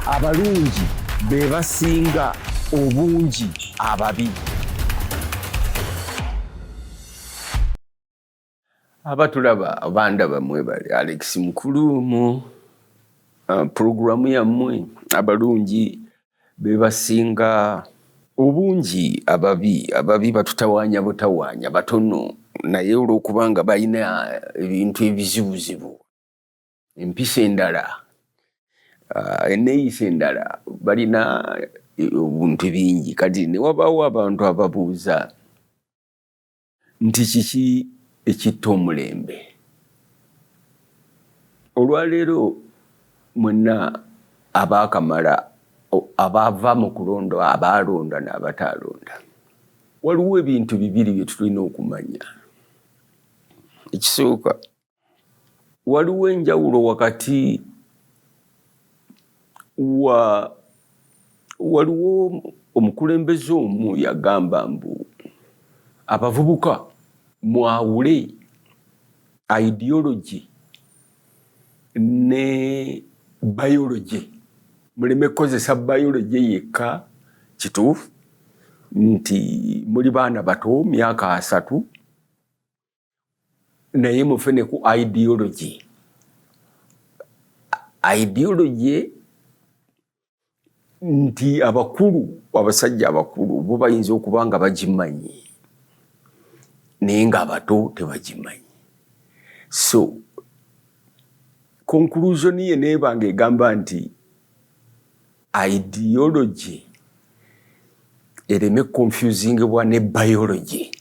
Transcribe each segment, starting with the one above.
Abalungi be basinga obungi ababi. Abatulaba abandaba mwebale, Alex Mukulu mu pulogulaamu yammwe abalungi be basinga obungi ababi. Ababi batutawaanya butawaanya batono, naye olw'okubanga balina ebintu ebizibuzibu, empisa endala, enneeyisa endala, balina ebintu bingi. Kati ne wabaawo abantu ababuuza nti kiki ekitta omulembe. Olwaleero mwenna abaakamala, abaava mu kulonda, abaalonda n'abataalonda, waliwo ebintu bibiri bye tulina okumanya. Ekisooka, waliwo enjawulo wakati wa waliwo omukulembeze omu yagamba mbu abavubuka mwawule ideology ne biology, muleme kukozesa biology yekka. Kituufu nti muli baana bato, myaka 30, naye mufe ne ku ideology. Ideology nti abakulu, abasajja abakulu bo bayinza okuba nga bagimanyi, naye ng'abato tebagimanyi. So conclusion ye neeba ng'egamba nti ideology ereme confusingibwa ne biology,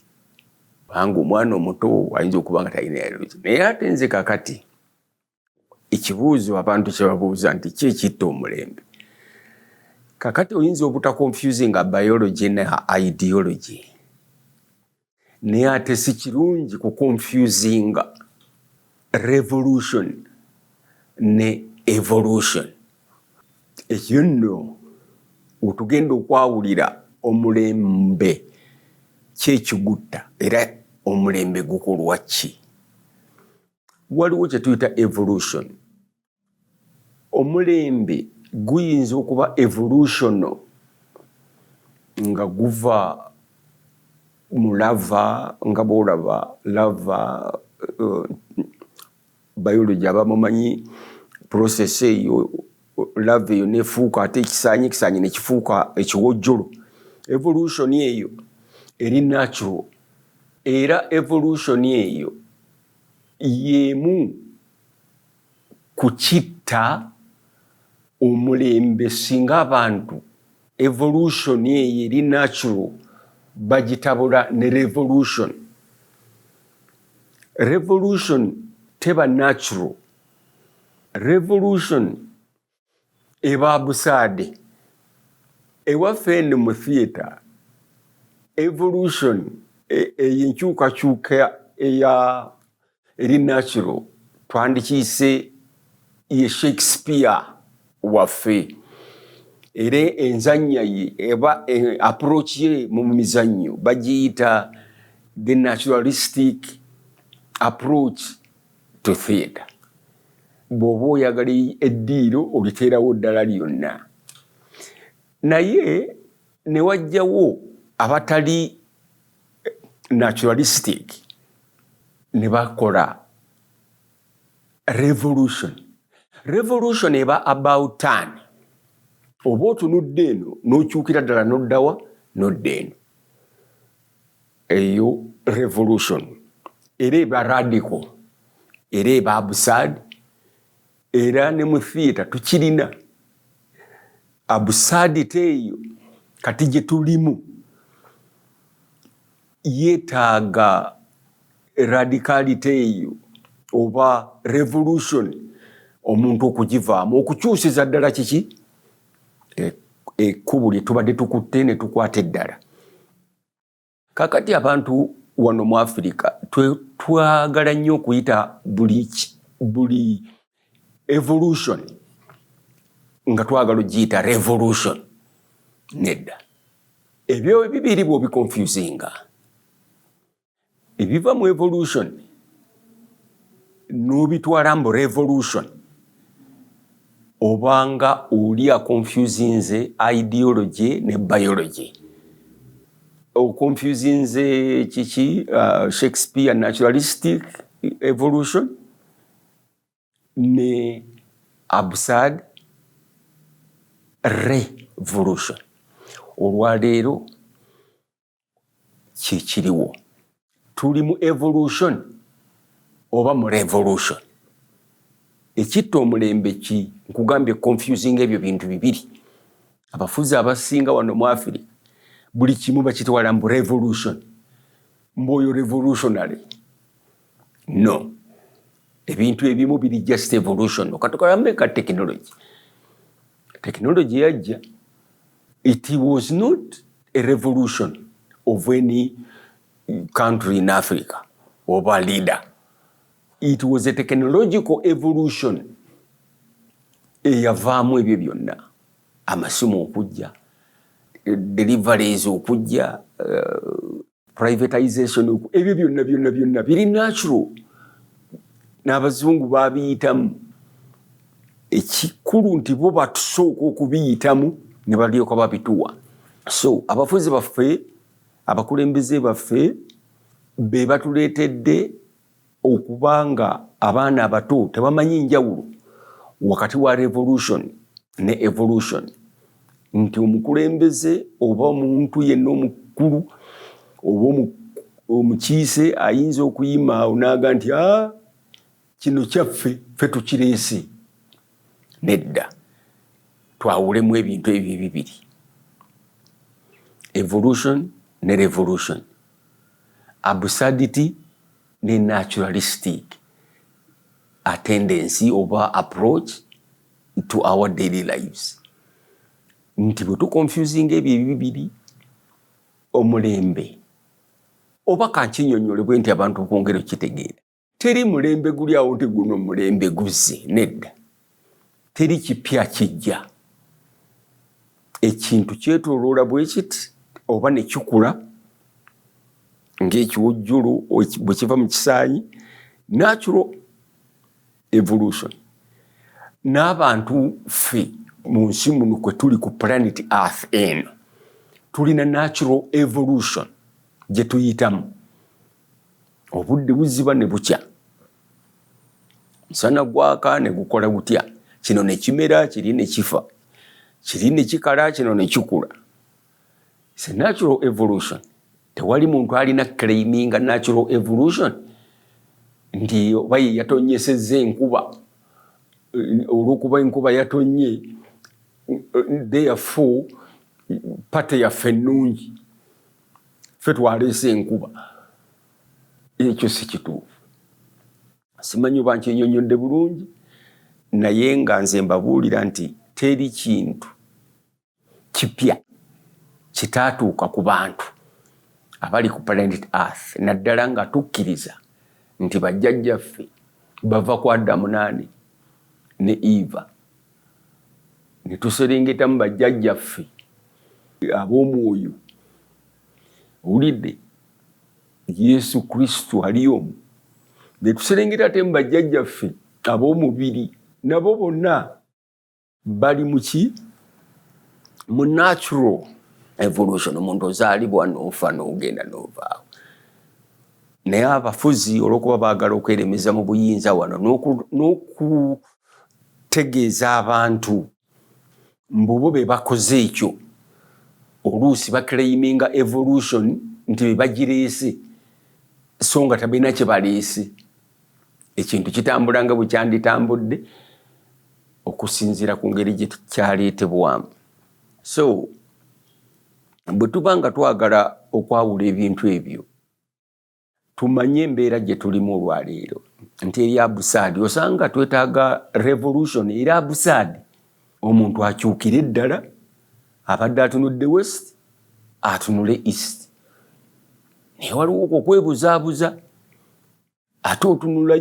kubanga omwana omuto ayinza okuba nga talina ideology. Naye ate nze kakati ekibuuzo abantu kye babuuza nti ki ekitta omulembe, kakati oyinza obutaconfusinga biology ne ideology, naye ate si kirungi kuconfusinga revolution ne evolution. Ekyo nno wetugenda okwawulira omulembe kyekigutta, era omulembe gukolwa ki. Waliwo kye tuyita evolution. Omulembe guyinza okuba evolution nga guva mu larva, nga bw'olaba larva, biology abamumanyi process eyo, larva eyo nefuuka ate ekisaanyi, ekisaanyi ne kifuuka ekiwojjolo. Evolution eyo eri natural, era evolution eyo y'emu ku kitta omulembe. Singa abantu evolution eyo eri natural bagitabula ne revolution. Revolution teba natural, revolution eba busaade. Ewaffe eno mu theatre, evolution eyo enkyukakyuka eya eri natural twandikiise ye Shakespeare waffe, era enzannya ye eba approach ye mu mizannyo bagiyita the naturalistic approach to theatre. Bw'oba oyagala eddiiro oliteerawo ddala lyonna, naye ne wajjawo abatali naturalistic ne bakola revolution. Revolution eba about turn, oba otunudde eno n'okyukira ddala n'oddawa n'odda eno, eyo revolution. Era eba radical, era eba absurd, era ne mu theatre tukirina absurdity eyo. Kati gye tulimu yeetaaga radicality eyo oba revolution, omuntu okugivaamu, okukyusiza ddala kiki ekkubo lye tubadde tukutte ne tukwata eddala. Kakati abantu wano mu Afirika twagala nnyo okuyita buli evolution nga twagala ogiyita revolution. Nedda, ebyo bibiri bw'obiconfusinga, ebiva mu evolution n'obitwala mbu revolution, Obanga oli aconfusinze ideology ne biology, oconfusinze kiki, Shakespeare naturalistic evolution ne absurd revolution. Olwaleero kikiriwo, tuli mu evolution oba mu revolution? Ekitta omulembe ki? Nkugambye, confusing ebyo bintu bibiri. Abafuzi abasinga wano mu Africa buli kimu bakitwala mbu revolution, mbu oyo revolutionary. No, ebintu ebimu biri just evolution. Katugambe ka technology. Technology yajja, it was not a revolution of any country in Africa oba leader. It was a technological evolution eyavaamu ebyo byonna, amasimu okujja, deliveries okujja, privatization, ebyo byonna byonna byonna biri natural, n'abazungu babiyitamu. Ekikulu nti bo batusooka okubiyitamu ne balyoka babituwa. So abafuzi baffe, abakulembeze baffe be batuleetedde okuba nga abaana abato tebamanyi njawulo wakati wa revolution ne evolution, nti omukulembeze oba omuntu yenna omukulu oba omukiise ayinza okuyima awo n'aga nti a kino kyaffe, ffe tukireese. Nedda, twawulemu ebintu ebyo ebibiri, evolution ne revolution, absurdity ne naturalistic a tendency oba approach to our daily lives, nti bwe tuconfusinga ebyo ebibiri, omulembe oba kankinyonyolebwe nti abantu okwongera okitegeera, teri mulembe guli awo nti guno mulembe guzze. Nedda, teri kipya kijja. Ekintu kyetoloola bwe kiti oba ne kikula ng'ekiwojjolo bwe kiva mu kisaanyi, natural evolution. N'abantu ffe mu nsi muno kwe tuli ku planet Earth eno, tulina natural evolution gye tuyitamu. Obudde buziba ne bukya, musana gwaka ne gukola gutya, kino ne kimera, kiri ne kifa, kiri ne kikala, kino ne kikula. It's a natural evolution. Tewali muntu alina claiminga natural evolution nti oba ye yatonyesezza enkuba. Olwokuba enkuba yatonye, therefore party yaffe ennungi, ffe twaleese enkuba. Ekyo si kituufu. Simanyi oba nkyenyonyodde bulungi, naye nga nze mbabuulira nti teri kintu kipya kitaatuuka ku bantu abali ku planet Earth, naddala nga tukkiriza nti bajjajjaffe bava ku Adamu naani ne Eva, ne tuserengetamu bajjajjaffe ab'omwoyo. Owulidde, Yesu Kristu ali omu. Ne tuserengeta ate mu bajjajjaffe ab'omubiri, nabo bonna bali muki? Mu natural evolution. Omuntu ozaalibwa n'ofa n'ogenda n'ovaawo. Naye abafuzi olw'okuba baagala okweremeza mu buyinza wano n'okutegeeza abantu mbu bo be bakoze ekyo, oluusi baclaiminga evolution nti be bagireese, so nga tabalina kye baleese. Ekintu kitambula nga bwe kyanditambudde okusinziira ku ngeri gye kyaleetebwamu. So bwe tuba nga twagala okwawula ebintu ebyo, tumanye embeera gye tulimu olwaleero nti eri absurd. Osanga twetaaga revolution era absurd, omuntu akyukire eddala, abadde atunudde west atunule east. Naye waliwo okwo okwebuzaabuza, ate otunula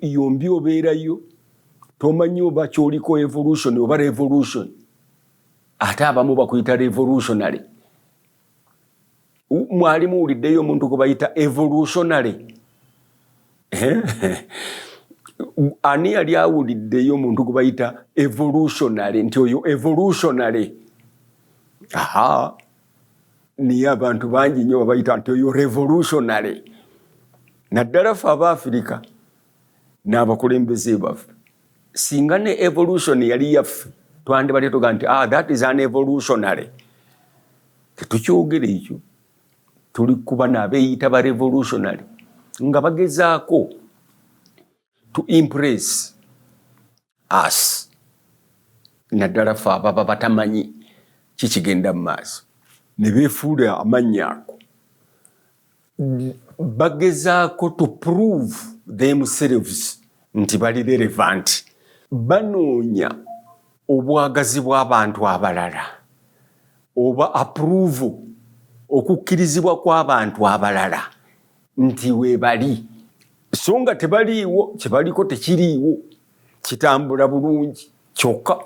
yombi, obeerayo tomanyi oba kyoliko evolution oba revolution. Ate abamu bakuyita revolutionary. Mwali muwuliddeyo omuntu gwe bayita evolutionary? Ani yali awuliddeyo omuntu gwe bayita evolutionary, nti oyo evolutionary? Aha, niye abantu bangi nnyo babayita nti oyo revolutionary, naddala ffe Abaafirika n'abakulembeze baffe. Singa ne evolution yali yaffe, twandibadde tuga nti, "Ah, that is an evolutionary." Tetukyogera ekyo. Tuli kuba naabeeyita ba revolutionary nga bagezaako to impress us, naddala ffe ababa batamanyi kikigenda mu maaso, ne beefuula amannya ago. Bagezaako to prove themselves nti bali relevant. Banoonya obwagazi bw'abantu abalala oba approval, okukkirizibwa kw'abantu abalala nti weebali, so nga tebaliiwo. Kyebaliko tekiriiwo, kitambula bulungi kyokka,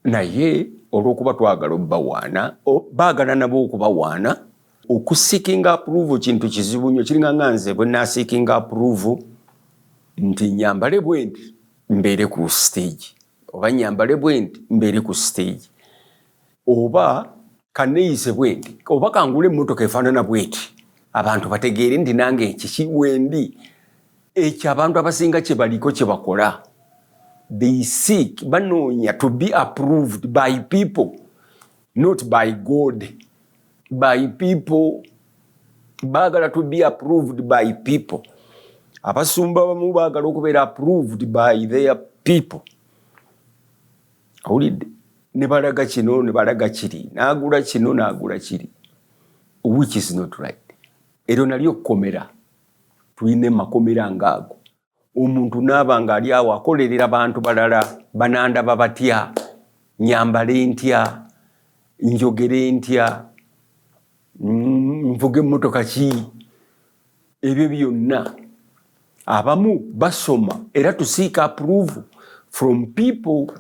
naye olw'okuba twagala obbawaana, baagala nabo okubawaana. Okuseekinga approval kintu kizibu nnyo. Kiringa nga nze bwe naseekinga approval nti nyambale bwe nti mbeere ku stage, oba nyambale bwe nti mbeere ku stage, oba kaneeyise bwe nti, oba kangule emmotoka efaanana bweti abantu bategeere nti nange kiki wendi. Ekyo abantu abasinga kye baliko, kye bakola, they seek, banoonya to be approved by people, not by God, by people. Baagala to be approved by people. Abasumba bamu baagala okubeera approved by their people. Awulidde ne balaga kino, ne balaga kiri, n'agula kino, n'agula kiri, which is not right. Eryo nalyo kkomera. Tulina emakomera ngaago. Omuntu naaba nga ali awo akolerera bantu balala, banandaba batya, nyambale ntya, njogere ntya, nvuga emmotoka ki, ebyo byonna. Abamu basoma era to seek approval from people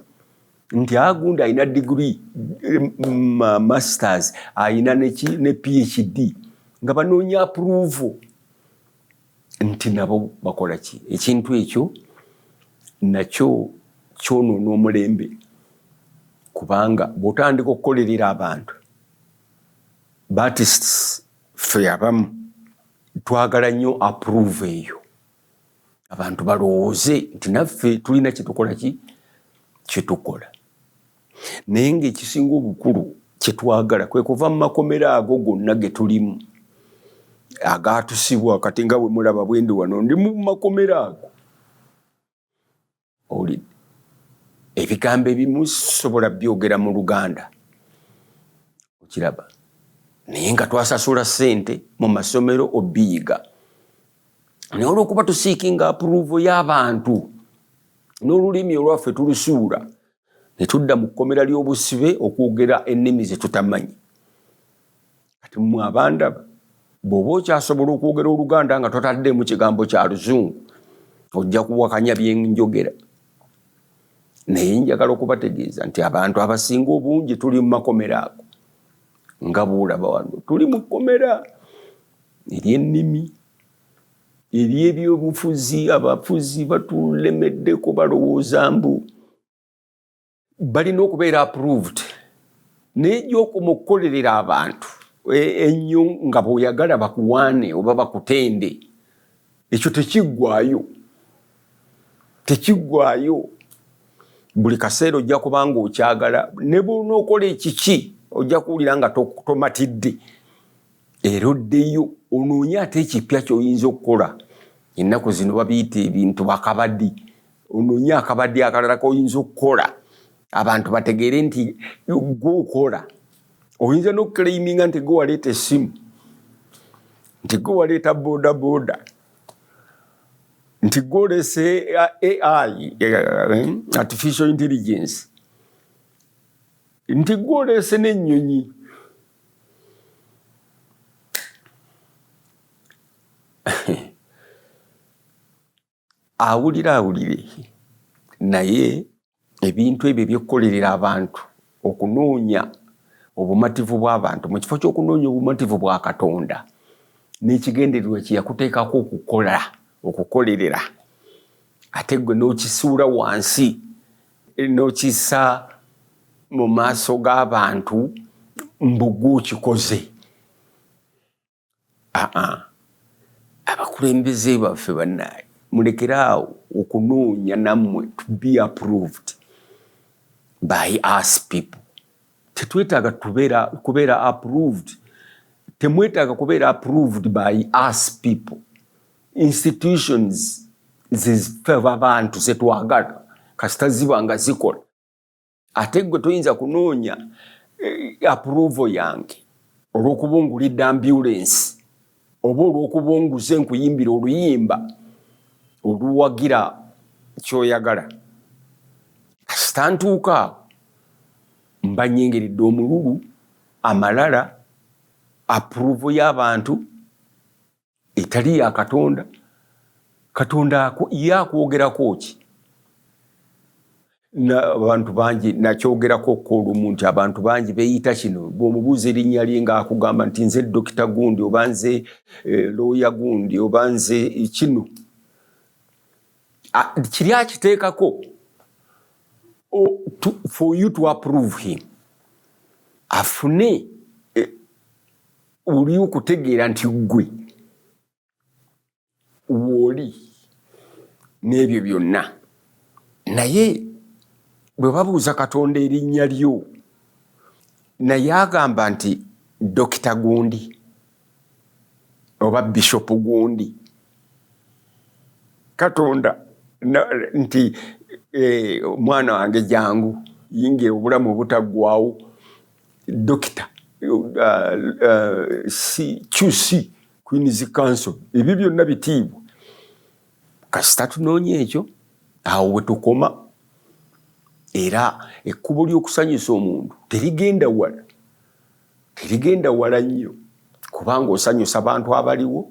nti agundi alina degree, masters, alina ne PhD, nga banoonya approval nti nabo bakola ki. Ekintu ekyo nakyo kyonoona omulembe, kubanga bw'otandika okukolerera abantu, ba artists ffe abamu twagala nnyo approval eyo, abantu balowooze nti naffe tulina kyetukola, ki kyetukola. Naye ngaekisinga obukulu kyetwagala kwe kuva mu makomera ago gonna ge tulimu agatusibwa. Kati nga bwe mulaba bwendi wano, ndi mu makomera ago. Owulidde ebigambo ebimu sobola byogera mu Luganda, okiraba, naye nga twasasula ssente mu masomero obiyiga. Naye olwokuba tuseekinga approval y'abantu, n'olulimi olwaffe tulusuula ne tudda mu kkomera ly'obusibe okwogera ennimi ze tutamanyi. Kati mmwe abandaba, bw'oba okyasobola okwogera Oluganda nga totaddemu kigambo kya Luzungu, ojja kuwakanya byenjogera. Naye njagala okubategeeza nti abantu abasinga obungi tuli mu makomera ago nga bwolaba wano. Tuli mu kkomera ery'ennimi, ery'ebyobufuzi. Abafuzi batulemeddeko, balowooza mbu balina okubeera approved. Naye gyokoma okukolerera abantu ennyo nga bw'oyagala bakuwaane oba bakutende, ekyo tekiggwayo, tekiggwayo. Buli kaseera ojja kubanga okyagala, ne bwonookola ekiki ojja kuwulira nga tomatidde, era oddeyo onoonye ate ekipya ky'oyinza okukola. Ennaku zino babiyita ebintu bakabadi. Onoonye akabadi akalala koyinza okukola abantu bategeere nti gwokola. Oyinza n'okuclaiminga nti gwe waleeta essimu, nti gwe waleeta boda boda, nti gwe oleese AI, artificial intelligence, nti gwe oleese n'ennyonyi. Awulira awulire, naye ebintu ebyo ebyokukolerera abantu, okunoonya obumativu bw'abantu mu kifo ky'okunoonya obumativu bwa Katonda n'ekigendererwa kye yakuteekako okukola, okukolerera, Ate gwe n'okisuula wansi, n'okissa mu maaso g'abantu mbu okikoze. Aa, abakulembeze baffe bannaye, mulekere awo okunoonya nammwe to be approved by us people. Tetwetaaga kubeera approved, temwetaaga kubeera approved by us people. Institutions zefe abantu zetwagala, kasita ziba nga zikola. Ate gwe toyinza kunoonya approval yange olw'okuba ongulidde ambulance, oba olw'okuba onguze nkuyimbira oluyimba oluwagira kyoyagala. Kasita ntuuka awo mba nyengeredde omululu, amalala, approval y'abantu etali ya Katonda. Katonda ye akwogerako ki? Abantu bangi, nakyogerako ko olumu nti abantu bangi beeyita kino. Bw'omubuuza erinnya lye, ng'akugamba nti nze Dokita gundi, oba nze looya gundi, oba nze kino. Kiri akiteekako for you to approve him, afune oli okutegeera nti ggwe wooli n'ebyo byonna. Naye bwe babuuza Katonda erinnya lyo, naye agamba nti Dokita gundi oba Bishopu gundi? Katonda nti omwana wange jangu yingira obulamu obutaggwawo, Dokita QC, Queen's Counsel, ebyo byonna bitiibwa. Kasita tunoonya ekyo, awo we tukoma. Era ekkubo ly'okusanyusa omuntu terigenda wala, terigenda wala nnyo, kubanga osanyusa abantu abaliwo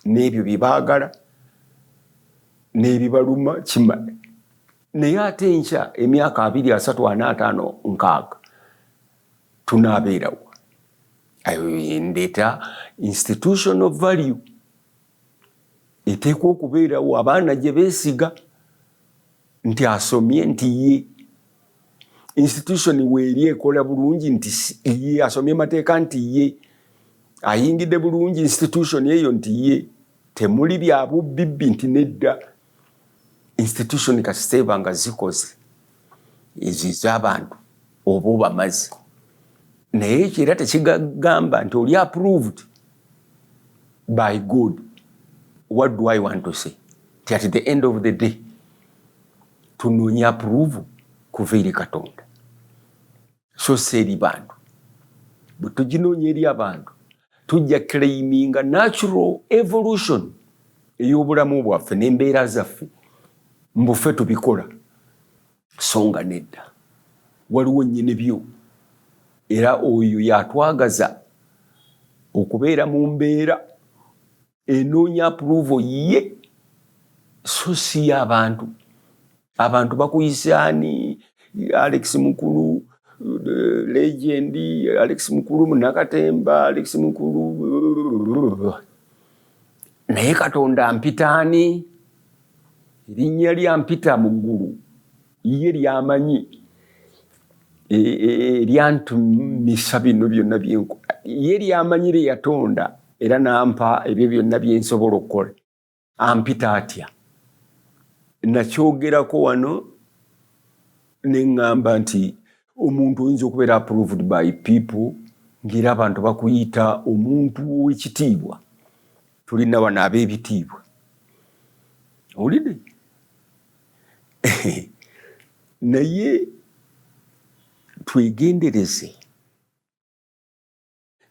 n'ebyo bye baagala n'ebibaluma kimala. Naye ate enkya, emyaka 20, 30, 40, 50, 60, tunaabeerawo? Ndeeta institutional value eteekwa okubeerawo, abaana gye beesiga nti asomye, nti ye institution weeri ekola bulungi, nti ye asomye mateeka, nti ye ayingidde bulungi institution eyo, nti ye temuli bya bubbibbi, nti nedda. Institution kasiteeba nga zikoze ezo ez'abantu oba obamaze, naye ekyo era tekigamba nti oli approved by God. What do I want to say? Ti at the end of the day tunoonya approval kuva eri Katonda, so si eri bantu. Bwe tuginoonya eri abantu, tujja claiminga natural evolution ey'obulamu bwaffe n'embeera zaffe, mbufe tubikola, so nga nedda, waliwo nnyini byo, era oyo yatwagaza okubeera mu mbeera enoonya approval ye, so si y'abantu. Abantu bakuyisaani? Alex Mukulu legend, Alex Mukulu munakatemba, Alex Mukulu. Naye Katonda mpitaani? Erinnya lyampita mu ggulu ye lyamanyi, eryantumisa bino byonna byenkola, ye lyamanyi lye yatonda era nampa ebyo byonna byensobola okukola. Ampita atya? Nakyogerako wano neŋŋamba nti omuntu oyinza okubeera approved by people, ng'era abantu bakuyita omuntu ow'ekitiibwa. Tulina wano ab'ebitiibwa, owulidde? Naye twegendereze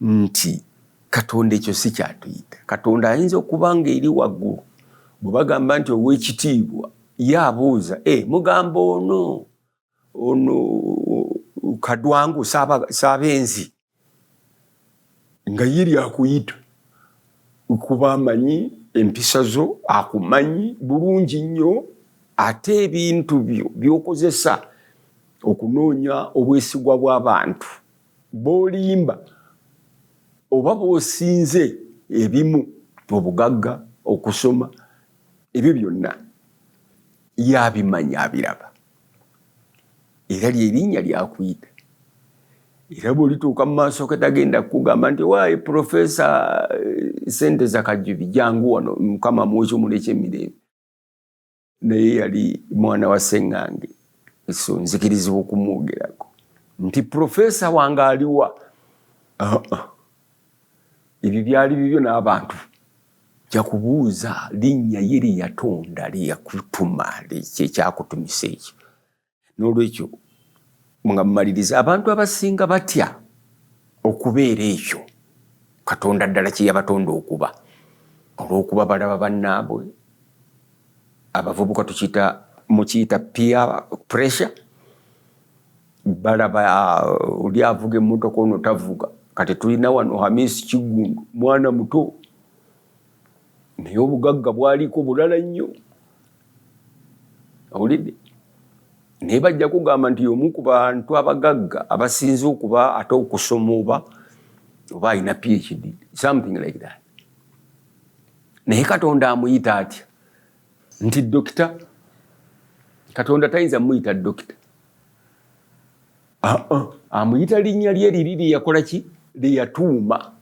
nti Katonda ekyo si kyatuyita. Katonda ayinza okuba nga eri waggulu bwe bagamba nti ow'ekitiibwa, ye abuuza, e, mugamba ono ono kadwangu saabenzi, nga ye lyakuyita kuba amanyi empisa zo, akumanyi bulungi nnyo, ate ebintu byo by'okozesa okunoonya obwesigwa bw'abantu b'olimba oba b'osinze ebimu, obugagga, okusoma, ebyo byonna. Yabimanya, abiraba, era lyerinnya lyakuyita. Era bwolituuka mu maaso ke tagenda kukugamba nti, "Waayi, Profesa Senteza Kajubi, jangu wano." Mukama muwe ekyemirembe, naye yali mwana wa Seŋŋange, so nzikirizibwa okumwogerako nti, "Profesa wange aliwa?" Ebyo byali bibyo n'abantu. Jakubuuza linnya ye lyeyatonda, lyeyakutuma, kyekyakutumisa ekyo. N'olwekyo nga mmaliriza, abantu abasinga batya okubeera ekyo Katonda ddala kye yabatonda okuba, olw'okuba balaba bannaabwe abavubuka, tukiyita mukiyita peer pressure, balaba oli avuga emmotoka, ono tavuga. Kati tulina wano Hamisi Kigundu, mwana muto, naye obugagga bwaliko bulala nnyo, owulidde? Naye bajja kugamba nti omu ku bantu abagagga abasinze okuba ate okusoma, oba alina PhD, something like that. Naye Katonda amuyita atya nti dokita? Katonda tayinza muyita dokita. Amuyita linnya lye liri lyeyakola ki, lyeyatuuma,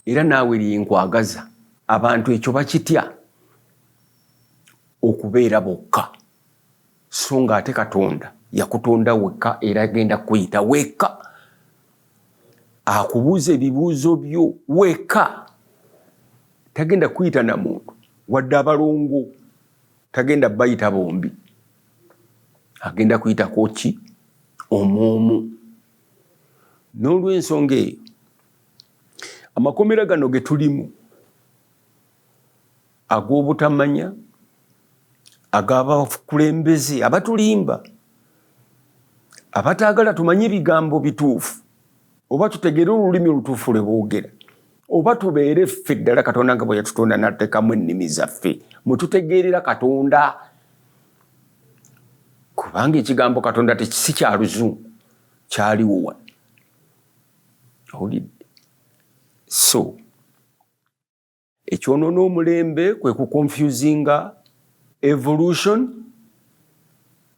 era naawe lyenkwagaza. Abantu ekyo bakitya okubeera bokka, so nga ate Katonda yakutonda wekka, era agenda kuyita wekka, akubuuza ebibuuzo byo wekka. Tagenda kuyita na muntu, wadde abalongo tagenda bayita bombi, agenda kuyitako ki? Omwomu. N'olwensonga eyo, amakomera gano ge tulimu ag'obutamanya, ag'abakulembeze abatulimba, abataagala tumanye ebigambo bituufu, oba tutegere olulimi olutuufu lwe boogera, oba tubeere ffe ddala Katonda nga bwe yatutonda n'ateekamu ennimi zaffe mwe tutegeerera Katonda, kubanga ekigambo Katonda tekisi kya luzungu, kyaliwo wano, owulidde? So ekyonoona omulembe kwe kuconfusinga evolution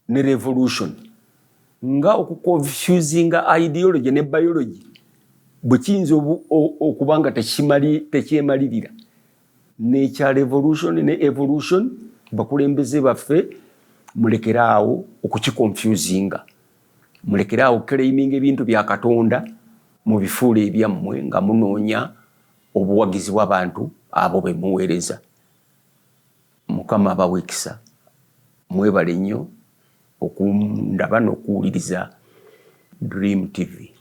ne revolution, nga okuconfusinga ideology ne biology bwe kiyinza okuba nga tekyemalirira n'ekya revolution ne evolution. Bakulembeze baffe, mulekeraawo okukiconfusinga, mulekeraawo claiminga ebintu bya Katonda mubifuula ebyammwe nga munoonya obuwagizi bw'abantu abo be muweereza. Mukama abawa ekisa. Mwebale nnyo okundaba n'okuwuliriza Dream TV.